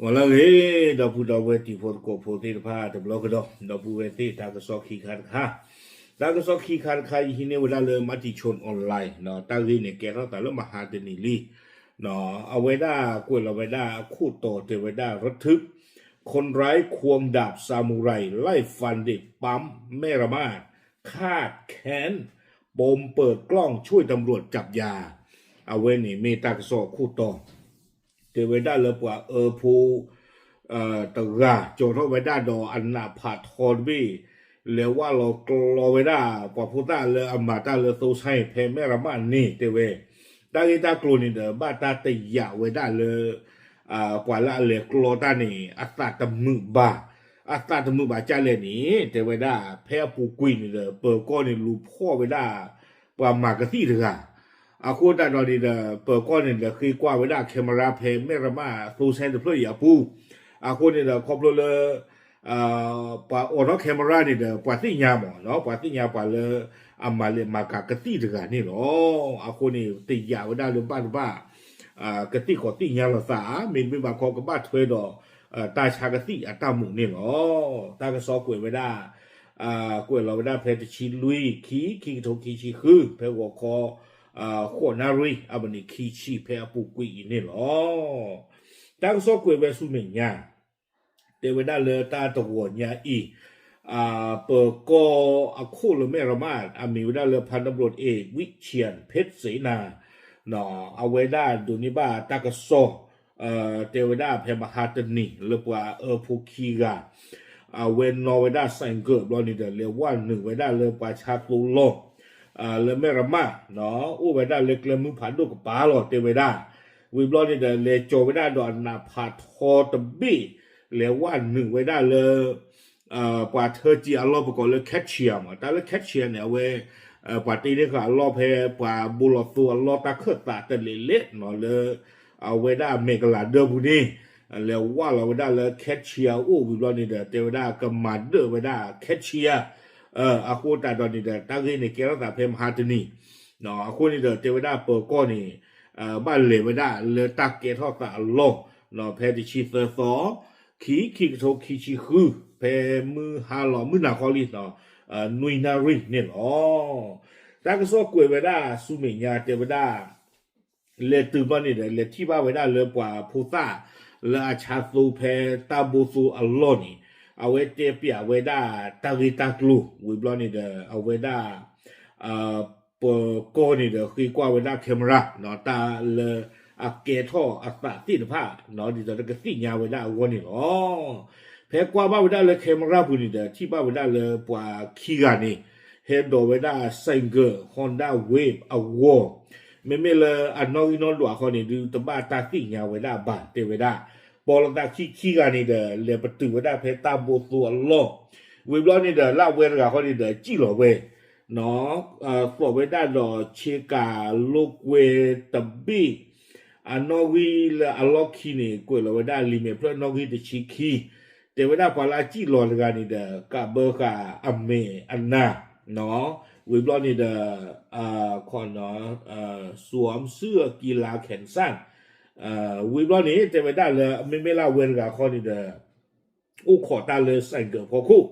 ဂီၤလၢအဂ့ၤ ဒီပုၢ်ဒီဝဲၢ်တံၤဖိသကိးဖိသ့ၣ်တဖၣ်တဘျီကဒီး ဒီပုၢ်ဝဲၢ်သ့ၣ်တၢ်ကစီၣ်ခံခါတခါ, တၢ်ကစီၣ်ခံခါတခါအံၤဟံးန့ၢ်ဝဲဒၣ်လၢ Matichon Online တၢ်ဂ့ၢ်န့ၣ်ကဲထီၣ်သးလၢမဟါတနံၤလံ, အဝဲဒၣ်ကွဲးလီၤဝဲဒၣ်အခိၣ်တီတဲဝဲဒၣ် ระทึก คนร้ายควงดาบซามูไรไล่ฟันเด็กปั๊ม แม่ระมาด คาดแค้น ปมเปิดกล้องช่วยตำรวจจับยา အဝဲန့ၣ်မ့ၢ်တၢ်ကစီၣ်အခိၣ်တီ တဲဝဲဒၣ်လၢပှၤအၢဖိ တဂၤ ကၠီၤထီၣ်ဝဲဒၣ်ဒီးအနးဖးထီတဘ့ၣ် လဲၤဝၢ်လီၤကျီဝဲဒၣ် ပှၤဖိသၣ်လၢအမၤတၢ်လၢသိစဲ ဖဲမဲၢ်ရမၣ်န့ၣ် တဲဝဲ တၢ်ဂ့ၢ်တၢ်ကျိၤန့ၣ်ဒီး ဘၣ်တၢ်တယာ်ဝဲဒၣ်လၢ ပှၤလၢအလဲၤကျီတၢ်န့ၣ် အသးတမုာ်ဘၣ်, အသးတမုာ်ဘၣ်ကၢ်လဲၣ်န့ၣ် တဲဝဲဒၣ် ဖဲအပူၤကွံာ်န့ၣ်ဒီး ပၢၤကီၢ်န့ၣ်လူၤဖီၣ်ဝဲဒၣ် ပှၤမၤကသံၣ်တဂၤ အဃိသတးဒီးန့ၣ်ဒီး ပၢၤကီၢ်န့ၣ်ဒီးဃ့ကွၢ်ဝဲဒၣ် camera ဖဲမဲၢ်ရမၣ်သိစဲတဖျၢၣ်အံၤအပူၤ, အဃိန့ၣ်ဒီးခီဖျိလၢ ပှၤအိးထီၣ် camera န့ၣ်ဒီး ပှၤသ့ၣ်ညါမး ပှၤသ့ၣ်ညါပှၤလၢ အမၤလဲၤမၤကၤကသံၣ်တဂၤန့ၣ်လီၤ. အဃိန့ၣ် တယာ်ဝဲဒၣ်လၢဘၣ်တဘၣ် ကသ့ၣ်ခီးသ့ၣ်ညါလိာ်သး မ့တမ့ၢ်ဘၣ်ခီကဘၣ်ထွဲဒီး တၢ်ဆါကသံၣ်အတၢ်မူးန့ၣ်လီၤ. တၢ်ကစီၣ်ကွဲးဝဲဒၣ် ကွဲးလီၤဝဲဒၣ်ဖဲတဆံလွံၢ် ခံ ခံကထိခံဆံဃု ဖဲဂီၤခီ ဃိးနၣ်ရံၣ် အမံးနံးခံဆံ ဖဲအပူၤကွံာ်အံၤန့ၣ်လီၤ. တၢ်ကစီၣ်ကွဲးဝဲဆူမဲာ်ညါ တဲဝဲဒၣ်လၢတၢ်တဂီၤညါအံၤ ပၢၤကီၢ်အခိၣ်လၢမဲၢ်ရမၣ် အမံၤဝဲဒၣ်လၢ พันตำรวจเอกวิเชียร เพชรเสนา အဝဲဒၣ်ဒိးန့ၢ်ဘၣ်တၢ်ကစီၣ် တဲဝဲဒၣ်ဖဲမဟါတနံၤ လၢပှၤအၢဖိခံဂၤ အဝဲနီၣ်ဝဲဒၣ်စဲးကၢးဘျီန့ၣ်ဒီး လဲၤဝၢ်နုာ်ဝဲဒၣ်လၢပှၤဆါသိလီၢ် လၢမဲၢ်ရမၣ် အိၣ်ဝဲဒၣ်လၢကျဲမုၢ်ဖးဒိၣ်ကပၤလီၤ တဲဝဲဒၣ်, ဝံၤဘျီန့ၣ်ဒီး လဲၤကၠီၤဝဲဒၣ်ဒီးအနးဖးထီတဘ့ၣ် လဲၤဝၢ်နုာ်ဝဲဒၣ်လၢ ပှၤထၢကံအလီၢ်ပကိးလၢ cashier မး တၢ်လၢ cashier န့ၣ် အဝဲ ပှၤတ့န့ၢ်ဃာ်အလီၢ်ဖဲပှၤဘိလီၤသိအလီၢ်တၢ်ခၢၣ်သးတလဲၤလဲၤနီၤလၢ အဝဲဒၣ်မဲာ်ကလၤဒၢပူၤန့ၣ် လဲၤဝၢ်လီၤဝဲဒၣ်လၢ cashier အအိၣ်ဝံၤဘျီန့ၣ်ဒီး တဲဝဲဒၣ်ကမၤဒၢၣ်ဝဲဒၣ် cashier အဃိသတးဒီးန့ၣ်ဒီး တၢ်ဂ့ၢ်န့ၣ်ကဲထီၣ်သးဖဲမဟါတနံၤ အဃိန့ၣ်ဒီး တဲဝဲဒၣ်ပၢၤကီၢ်န့ၣ် ဘၣ်လဲၤဝဲဒၣ်လၢတၢ်ကဲထီၣ်သးအလီၢ် ဖဲတဆံသၢသီ ခံ ခံကထိခံဆံဃု ဖဲမုၢ်ဟါလီၤမုၢ်နၤဃီလံ နွံနၣ်ရံၣ်န့ၣ်လီၤ. တၢ်ကစီၣ်ကွဲးဝဲဒၣ်ဆူမဲာ်ညါတဲဝဲဒၣ် လဲၤတုၤဘျီန့ၣ်ဒီး လဲၤထံၣ်ဘၣ်ဝဲဒၣ်လၢပှၤဖိသၣ်လၢအဆါသိဖဲတၢ်ဘိသိအလီၢ်န့ၣ် အဝဲတဲပျးဝဲဒၣ်တၢ်ဂ့ၢ်တၢ်ကျိၤ ဝံၤဘျီန့ၣ်ဒီး အဝဲဒၣ် ပၢၤကီၢ်န့ၣ်ဒီးဃ့ကွၢ်ဝဲဒၣ် camera တၢ်လၢအကဲထီၣ်အသးသ့ၣ်တဖၣ် ဒ်သိးဒီးကသ့ၣ်ညါဝဲဒၣ်အဂီၢ်န့ၣ်လီၤ. ဖဲကွၢ်ဘၣ်ဝဲဒၣ်လၢ camera ပူၤန့ၣ်ဒီး ထံၣ်ဘၣ်ဝဲဒၣ်လၢပှၤခံဂၤန့ၣ် ဟဲဒိးဝဲဒၣ် ဆိုင်ကယ် Honda Wave အဂီၢ် မ့မ့ၢ်လၢအနီၣ်ဂံၢ်နီၣ်ဒွးဃီန့ၣ် ဒုးတဘၣ်တၢ်သ့ၣ်ညါဝဲဒၣ်ဘၣ် တဲဝဲဒၣ် ပီလီၤသးခံခံဂၤန့ၣ်ဒီး လဲၤပတုာ်ဝဲဒၣ်ဖဲတၢ်ဘိသိအလီၢ် ဝံၤဘျီန့ၣ်ဒီး လၢအဝဲတဂၤဃီန့ၣ်ဒီး စံၣ်လီၤဝဲ သိးဝဲဒၣ်ဒီးဆ့ကၤလိာ်ကွဲတဘ့ၣ် အနီၣ်ဂံၢ်လၢအလီၢ်ခံန့ၣ် ကွဲးလီၤဝဲဒၣ်လံာ်မဲာ်ဖျၢၣ်နီၣ်ဂံၢ်တဆံခံ တဲဝဲဒၣ်ပှၤလၢအစံၣ်လီၤတဂၤန့ၣ်ဒီး ကးဘၢဃာ်အမဲာ်အနါ ဝံၤဘျီန့ၣ်ဒီး ခီ สวมเสื้อกีฬาแขนสั้น ဝံၤဘျီန့ၣ် တဲဝဲဒၣ်လၢ မ့မ့ၢ်လၢအဝဲတဂၤဃီန့ၣ်ဒီး အိၣ်ခိးတၢ်လၢ ဆိုင်ကယ် ဖီခိၣ်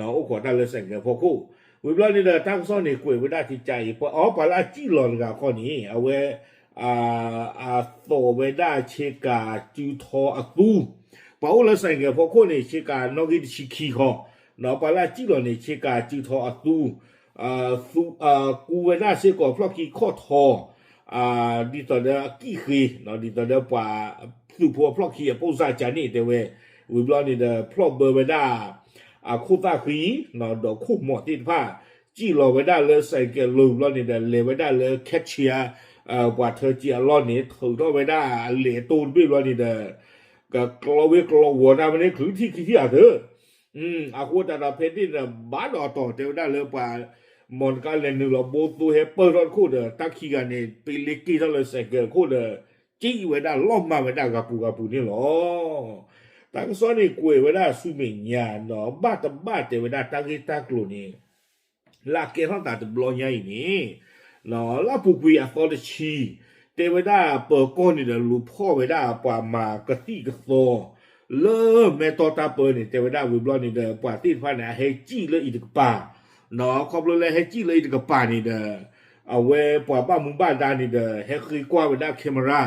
အိၣ်ခိးတၢ်လၢ ဆိုင်ကယ် ဖီခိၣ် ဝံၤဘျီန့ၣ်ဒီး တၢ်ကစီၣ်န့ၣ်ကွဲးဝဲဒၣ်ကကးအံၤ ပှၤအီ ပှၤလၢအစံၣ်လီၤတဂၤဃီန့ၣ် အဝဲ အသိးဝဲဒၣ်ဆ့ကၤစုထီအသူ ပှၤအိၣ်လၢ ဆိုင်ကယ် ဖီခိၣ်န့ၣ် ဆ့ကၤနီၣ်ဂံၢ်တဆံခံဃီ ပှၤလၢအစံၣ်လီၤန့ၣ် ဆ့ကၤစုထီအသူ သူ ကူဝဲဒၣ်စ့ၢ်ကီးဖျီၣ်ခံခီၣ်ထီ ဒ်သိးဒီးအကံၣ်ဃ့ ဒ်သိးဒီးပှၤသုးဖိအဖျီၣ်ခံအပိၢ်စၢ်ကန့ၣ်တဲဝဲ ဝံၤဘျီန့ၣ်ဒီး ဖျီၣ်ဘၢဝဲဒၣ် အခိၣ်သၣ်ဃံ ဒီးခိၣ်မီၣ်သ့ၣ်တဖၣ် စံၣ်လီၤဝဲဒၣ်လၢ ဆိုင်ကယ် လီၤဘျီန့ၣ်ဒီး လဲၤဝဲဒၣ်လၢ cashier ပှၤထၢကံအလီၢ်န့ၣ် ထုးထီၣ်ဝဲဒၣ်အလဲၤတိၢ်တဘ့ၣ်ဘျီန့ၣ်ဒီး ကကျီဝ့ၢ်ကျီဝီၤတၢ်မ့ၢ်န့ၣ် ချုးထံၣ်ခံထံၣ်အသၢ အဃိသတးဒီးဖဲန့ၣ်ဒီး ဘၣ်ဒီးအတီၤတဲဝဲဒၣ်လၢပှၤ မီၢ်တကါလဲၤနုာ်လီၤဘိသိဟဲပၢၢ်ထီၣ်တခိၣ်ဒီး တၢ်ခံဂၤန့ၣ် ပ့လ့က့ၤထီၣ်လၢ ဆိုင်ကယ် အခိၣ်ဒီး စံၣ်ဝဲဒၣ်လီၤမၢ်ဝဲဒၣ်ဂၤပူၤဂၤပူၤန့ၣ်လီၤ. တၢ်ကစီၣ်န့ၣ်ကွဲးဝဲဒၣ်ဆူမဲာ်ညါဒီး ဘၣ်တဘၣ်တဲဝဲဒၣ်တၢ်ဂ့ၢ်တၢ်ကျိၤန့ၣ် လၢအကဲထီၣ်သးတဘျီညါအံၤန့ၣ် လၢအပူၤကွံာ်အသီတဆံ တဲဝဲဒၣ်ပၢၤကီၢ်န့ၣ်ဒီးလူၤဖီၣ်ဝဲဒၣ်ပှၤမၤကသံၣ်ကသီ လၢမဲာ်တီၢ်တၢ်ပၢန့ၣ် တဲဝဲဒၣ်ဝံၤဘျီန့ၣ်ဒီး ပှၤသ့ၣ်တဖၣ်န့ၣ် အဟဲစံၣ်လၢအံၤတကပၤ, ခီဖျိလၢဟဲစံၣ်လၢအံၤတကပၤန့ၣ်ဒီး အဝဲပှၤဘၣ်မူဘၣ်ဒါန့ၣ်ဒီး ဟဲဃ့ကွၢ်ဝဲဒၣ် camera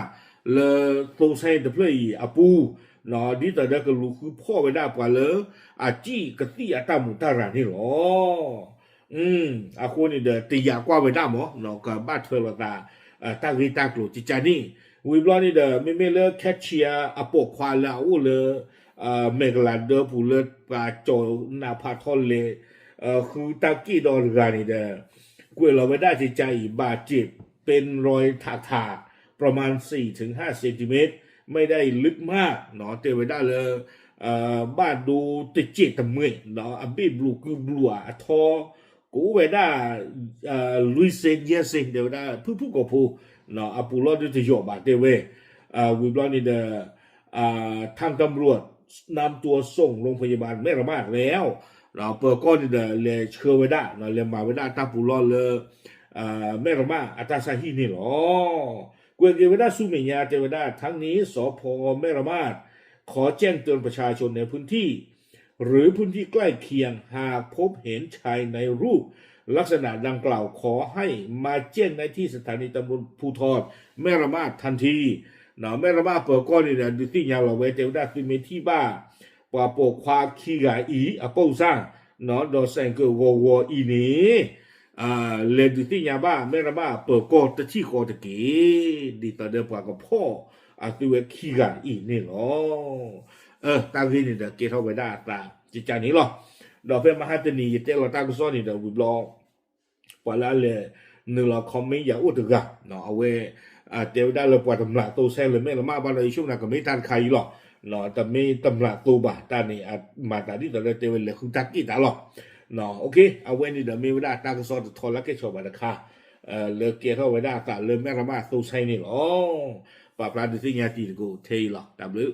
လၢသိဆဲတဖျၢၣ်အံၤအပူၤ, ဒ်သိးဒီးကလူၤဃုဖီၣ်ဝဲဒၣ်ပှၤလၢ အစံၣ်ကသံၣ်အတၢ်မူးတၢ်ရၤန့ၣ်လီၤ. အဃိန့ၣ်ဒီး တယာ်ကွၢ်ဝဲဒၣ်မး ကဘၣ်ထွဲလိာ်သး တၢ်ဂ့ၢ်တၢ်ကျိၤကကန့ၣ်, ဝံၤဘျီန့ၣ်ဒီး မ့မ့ၢ်လၢ Kachia အပိာ်ခွါလၢအအိၣ်လၢ မဲာ်ကလၤဒၢပူၤလၢပှၤကၠီၤနးဖးထီလဲၤ ဃုတၢ်က့ၣ်ဒီးတဂၤန့ၣ်ဒီး ကွဲးလီၤဝဲဒၣ်ကကအံၤ บาดเจ็บเป็นรอยถากๆ ประมาณสี่ถึงห้าเซนติเมตร ไม่ได้ลึกมาก တဲဝဲဒၣ်လၢ ဘၣ်ဒိတစဲးတမှဲး အဘ့ၣ်ဘျုးကုဘျုးအထီ ကအိၣ်ဝဲဒၣ် လွံၢ်စ့ၣ်ယဲၢ်စ့ၣ် တဲဝဲဒၣ် ဖုၣ်ဖုၣ်ကိာ်ဖိ အပူၤလီၢ်ဒုတယီၤဘၣ်တဲဝဲ, ဝံၤဘျီန့ၣ်ဒီး ทางตำรวจนำตัวส่งโรงพยาบาลแม่ระมาดแล้ว ပၢၤကီၢ်န့ၣ်ဒီး လဲၤဆှၢဝဲဒၣ် လဲၤမၤဝဲဒၣ်တၢ်ပူၤလီၢ်လၢ မဲၢ်ရမၣ်အတၢ်ဆါဟံၣ်န့ၣ်လီၤ. ကွဲးက့ၤဝဲဒၣ်ဆူမဲာ်ညါတဲဝဲဒၣ် ทั้งนี้ สภ แม่ระมาด ขอแจ้งเตือนประชาชนในพื้นที่ หรือพื้นที่ใกล้เคียง หากพบเห็นชายในรูปลักษณะดังกล่าว ขอให้มาแจ้งได้ที่สถานีตำรวจภูธรแม่ระมาดทันที မဲၢ်ရမၣ်ပၢၤကီၢ်န့ၣ်ဒီး ဒုးသ့ၣ်ညါလီၤဝဲ တဲဝဲဒၣ်သုမ့ၢ်ထံၣ်ဘၣ် ပှၤပိာ်ခွါခံဂၤအံၤ အပိာ်စၢ် ဒီးစဲးကၢးဂီၤဂီၤအံၤန့ၣ် လဲၤဒုးသ့ၣ်ညါဘၣ် မဲၢ်ရမၣ်ပၢၤကီၢ်တထံၣ်ဃီတက့ၢ် ဒ်သိးဒီးပှၤကဖီၣ်အသုဝဲခံဂၤအံၤန့ၣ်လီၤ. တၢ်ဂ့ၢ်န့ၣ်ဒီးကဲထီၣ်ဝဲဒၣ်အသးကကန့ၣ်လီၤ. ဒီးဖဲမဟါတနံၤ ယတဲလီၤတၢ်ကစီၣ်န့ၣ်ဒီးဝံၤဘျီ ပှၤလၢအလဲၤနုာ်လီၤ comment ယၤအိၣ်တဂၤ အဝဲ တဲဝဲဒၣ်လၢပှၤတမျၢ်သိဆဲလၢမဲၢ်ရမၣ်ဘၣ်ဒီး ယဆိကမိၣ်ကမ့ၢ်တၢ်တခါအံၤလီၤ. တမ့ၢ်တမျၢ်သိဘၣ် တၢ်န့ၣ် မၤသးဒ်သိးလၢတဲဝဲလဲၤဃုတၢ်က့ၣ်တၢ်လီၤ. အဝဲန့ၣ်ဒီးမ့ၢ်ဝဲဒၣ်တၢ်ကစီၣ်တထီလၢကဲဆီၣ်ဘၣ်တခါ လၢကဲထီၣ်ဝဲဒၣ်အသးလၢမဲၢ်ရမၣ်သိဆဲန့ၣ်လီၤ. ပာ်ဖျါဒုးသ့ၣ်ညါတံၤသကိးထဲအံၤလီၤ. တၢ်ဘျုး